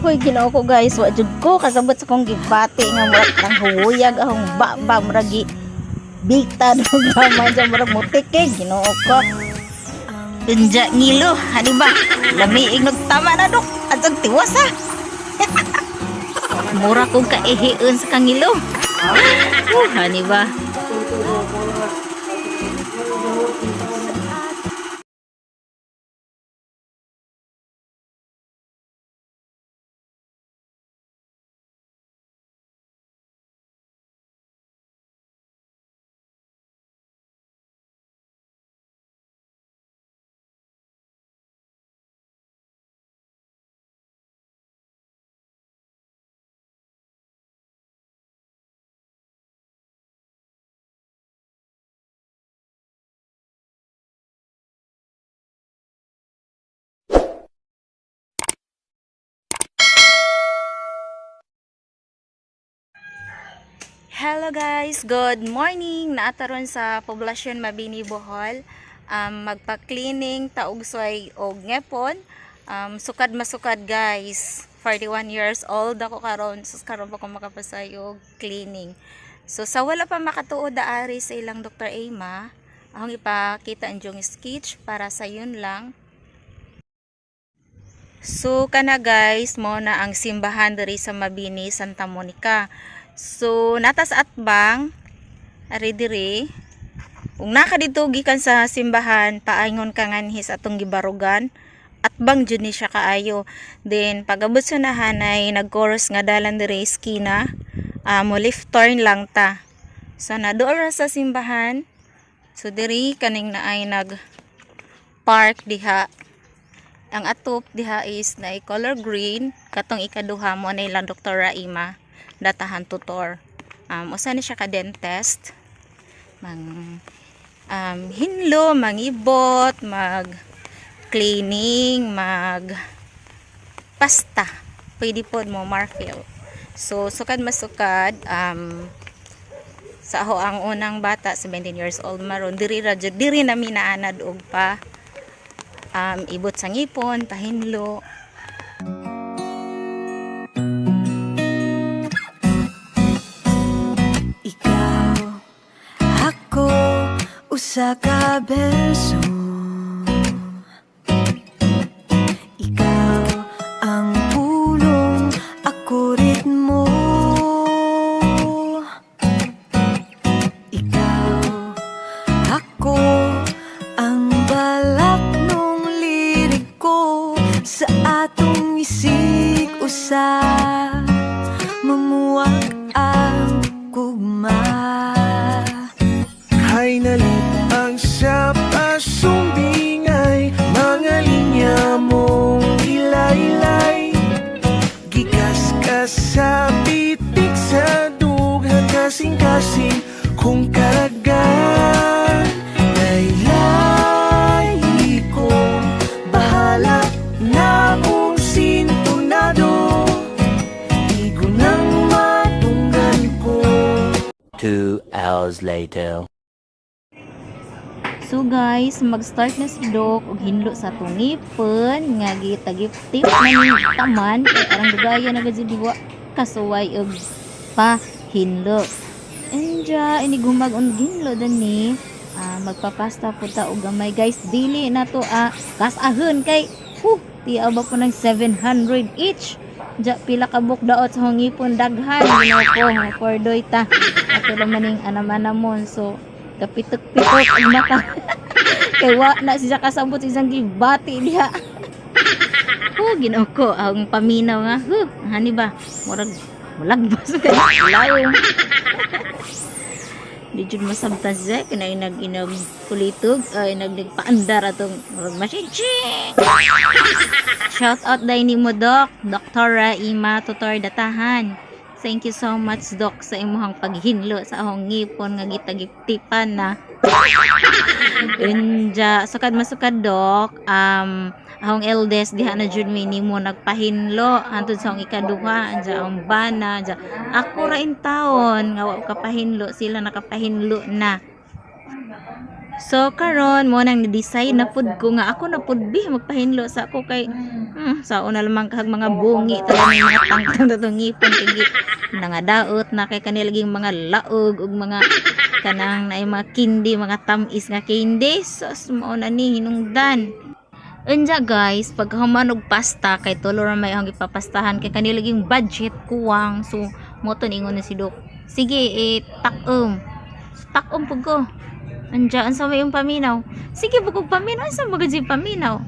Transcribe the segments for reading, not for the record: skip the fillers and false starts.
Hoy, Ginoo ko guys, wa jud ko kasabot sa kong gibati nga murag nang huwuyag akong baba, murag gi bigta og gamay dyan, murag mutikig, Ginoo ko. Unja ngilo, hani ba? Lami nagtama na, dok. Atong tiwas ha. Mura kong kaihiun sa kangilo. Hani ba? Hello guys, good morning. Naataron sa poblasyon Mabini, Bohol. Magpa-cleaning taog suway og ngepon. Sukad masukad guys. 41 years old ako karon. Sus, karon pa ko makapasay og cleaning. So sa wala pa makatuod ari sa ilang Dr. Emma, akong ipakita ang yung sketch para sa yun lang. So kana guys, mo na ang simbahan diri sa Mabini, Santa Monica. So nata sa atbang ari diri. Ug naka didto gikan sa simbahan, paingon ka nganhi sa atong gibarugan, atbang jud ni siya kaayo. Then pag-abot sa nahanay nag-chorus nga dalan diri iskina, mo left turn lang ta. So na doon ra sa simbahan. So diri kaning naay nag park diha. Ang atop diha is na color green, katong ikaduha mo na ilang Dr. Raima Datahan tutor. Usa ni siya ka dentist, mang hinlo, mangibot, mag cleaning, mag pasta, pwede po mo marfil. So sukad masukad, sa ako ang unang bata 17 years old maron, diri ra jud, diri na minaanad og pa ibot sa ngipon, pahinlo. Ikaw, ako, usa ka beso. Ikaw ang pulong, ako ritmo. Ikaw, ako, ang balak nung liriko. Sa atong isig usa, mamuwag ang gugma. Hay nalipang sa pasumbingay, mga linya mong ilaylay. Gikas ka sa pitik sa dughan, kasing-kasing kung karagan. Laylay kong bahala na kung sintonado, Igo nang matunggan ko. 2 hours later. So guys, mag-start na si Doc og hinlo sa tungipon nga gitagip-tip na ni taman kay arang dugaya na gud diwa kasuway og pahinlo. Enja ini gumag og hinlo dani. Magpapasta po ta og gamay guys, dili na to kasahon kay huh, tiaw ba po ng 700 each. Ja pila ka buok daot sa hangipon, daghan, Ginoo ko, nga pordoy ta. Ato lang maning anam-anamon, so kapitok-pitok ang mata kay wa na siya kasabot sa isang gibati diha. Hu, Ginoo ko, ang paminaw nga hu, hani ba, murag mulagbas kay layo. Di jud masabtan siya kinay nag inag kulitog ay nag nagpaandar atong murag machine. Shout out dai nimo, Doc, Dr. Ima Tutor Datahan. Thank you so much, Doc, sa imuhang paghinlo sa akong ngipon nga gitagiptipan na. Unja, sukad masukad, Doc. Akong eldest diha na jud mi nimo nagpahinlo hantod sa akong ikaduha, anja ang bana, anja ako ra in taon nga wa kapahinlo, sila nakapahinlo na. So karon mo nang ni-decide na pud ko nga ako na pud bi magpahinlo sa ako kay Sa una lamang kahag mga bungi talaga ng mga tangtang datong ngipon kay nangadaot na kay kanilaging mga laog ug mga kanang naay mga kindi, mga tamis nga kindi. Sus, mao na ni hinungdan. Unya guys, pagkahuman og pasta kay tulo ra may ang ipapastahan kay kanilaging budget kuwang. So mo to ningon ni si Dok. Sige, eh, takom. So, takom pud ko. Anja, unsa may yung paminaw? Sige, bukog paminaw, unsa magud si paminaw?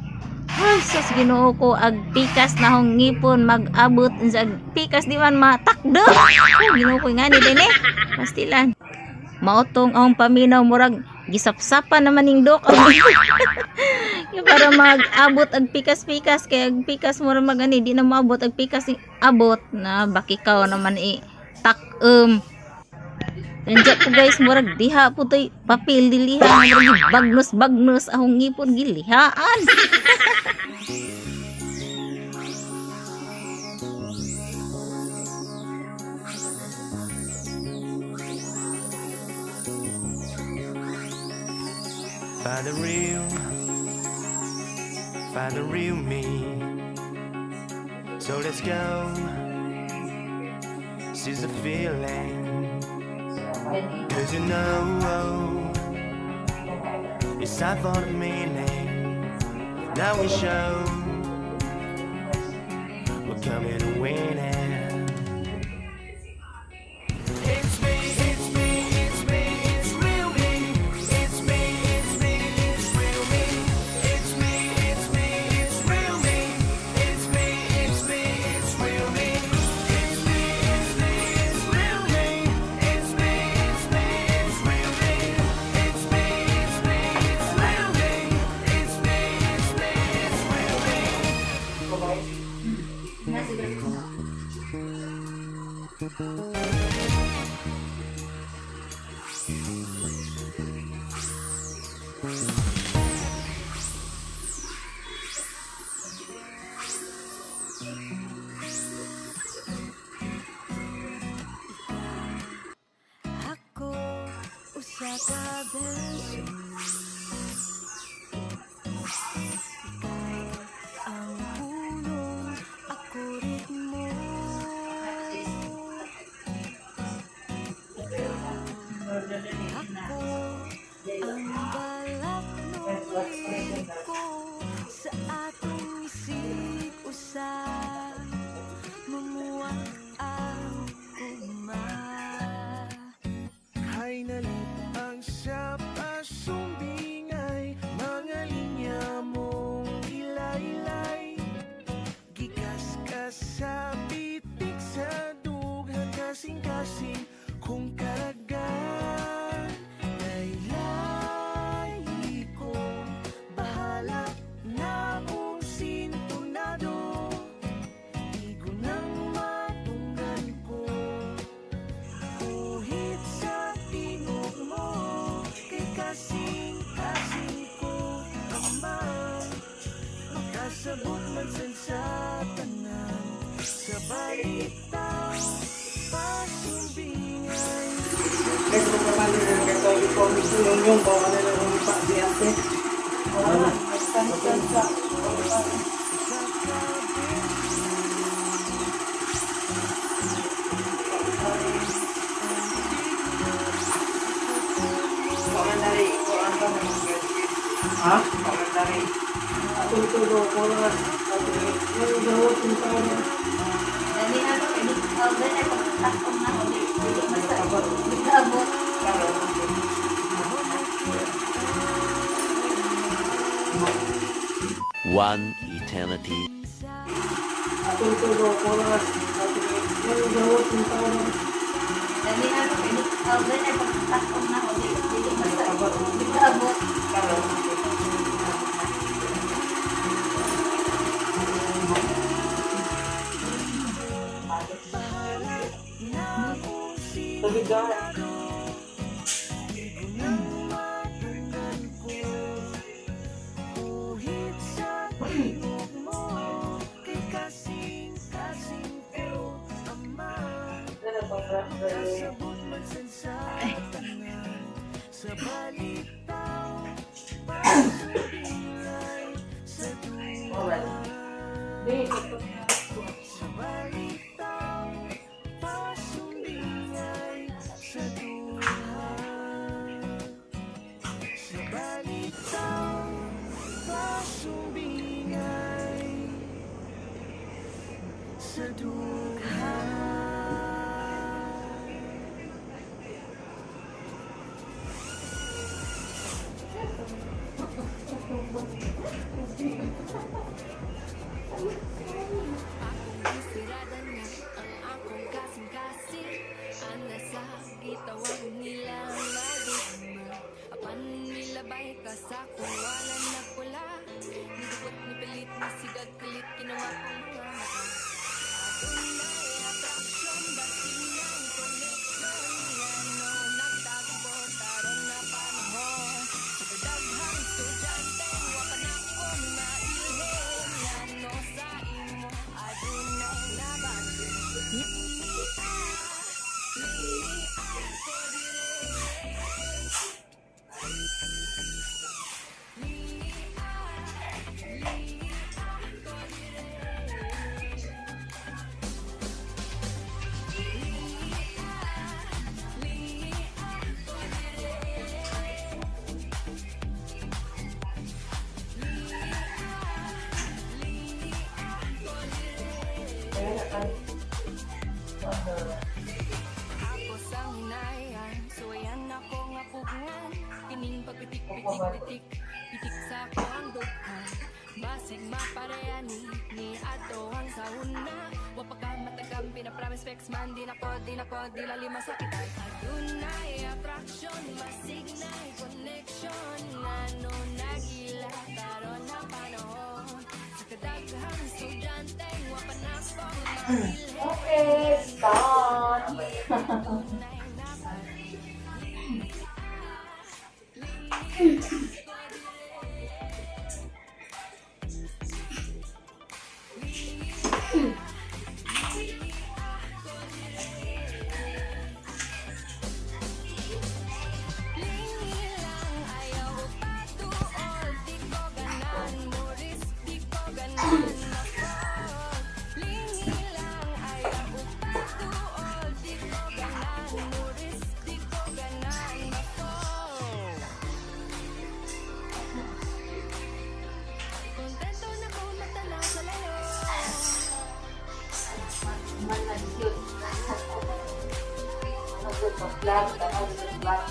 Ay, sus, Ginoo ko, ag pikas na hong ngipon mag-abot unsa ag pikas di man matakdo. Oh, Ginoo ko ngani din eh. Pastilan. Maotong ang paminaw murag gisapsapan naman ning Dok. Yung para mag-abot ag pikas-pikas kay ag pikas mo ra magani di na maabot ag pikas ni abot na bakikaw naman i takom. Nandiyan po guys, murag diha po to'y papel diliha, murag bagnos bagnos ahong ngipon gilihaan. Find the real me. So let's go. Seize the feeling. 'Cause you know it's time for the meaning. Now we show we're coming to win it. It's me, it's me, it's me, it's real me. It's me, it's me, it's real me. It's me, it's me, it's real me. It's me, it's me, it's real me. It's me, it's me, it's real me. It's me, it's me, it's real me. It's me, it's me, it's real me. It's me, it's me, it's real me. Ako usa ka beso. Ikaw ang pulong, ako ritmo. Ikaw, ako ang balak nung ko. Sa atong isig usa, Mamuha ang kugma. Hay nalit ang sa pasumbingay, mga linya mong ilaylay. Gikas ka sa pitik sa dughan, kasing-kasing kung karagan. Laylay ko, bahala na kung sintonado. Di ko nang matunggan ko. Kuhit sa tingog mo, kay kasing-kasing ko naman. Makasabot man san sa tanan, sa balitaw, pasumbingay. Kahit kung kamali rin, kahit ako i-comic yung yung, baka nila yung ipa-diante. Ha? Atong tulo, oras, yung dalawa, yung tao na. Dali na to kay dali na pagtakom na ko dili basta abot. One eternity Atong tulo, oras, yung dalawa, yung tao na. Dali na to kay dali na pagtakom na ko dili basta abot. Tubig ka. Kuhit sa tingog mo, kay kasing-kasing ko ama. Kasabot man san sa tanan, sa balitaw, pasumbingay sa duwan. Sa balitang pasumbingay sa dughan. Sa balitang pasumbingay sa dughan. Sirada niya ang akong kasing-kasing. Ana sa gitawag nila madigma. Apan nilabay ka sa kung wala na pula. Nidukot ni pilit ni sigag kalit kinuha kong mga mata. Adunay attraction basing ng connection. Ngano nagtagpo taron na panahon. Sa kadaghang estudyante wa pa na ko mailhin. Ngano sa imo adunay nabago. Ako sa hinayan, suwayan ako nga pugngan. Kining pagpitik, pitik, pitik, pitik sa ako ang dughan. Basig mapareha ni ato ang sauna. Wa pa ka matagam, pinapromise specs man. Di nako, di nako, di lalima sa kita. Adunay attraction, masig na connection. Ngano nagila, karon na panahon. Sa kadaghang estudyante, wa pa na ko mailhin. Okay, done. Lingi lang ayaw patuol. Di ko ganan mo risk, di ko ganan ma-fall. Lingi lang ayaw patuol. Di ko ganan mo risk, di ko ganan ma-fall. Kontento na ko matanaw sa layo. Man na cute. Ano ko vlog, tanaw sa vlog.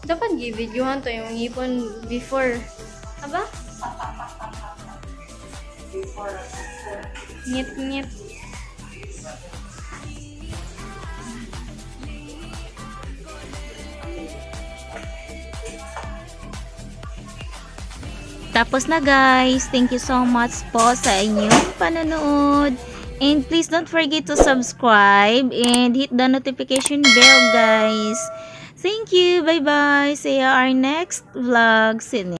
Dapat gi-videohan to yung ngipon before. Aba? Before, Ngit-ngit. Tapos na, guys. Thank you so much po sa inyong panonood. And please don't forget to subscribe and hit the notification bell, guys. Thank you. Bye-bye. See you our next vlog. See you.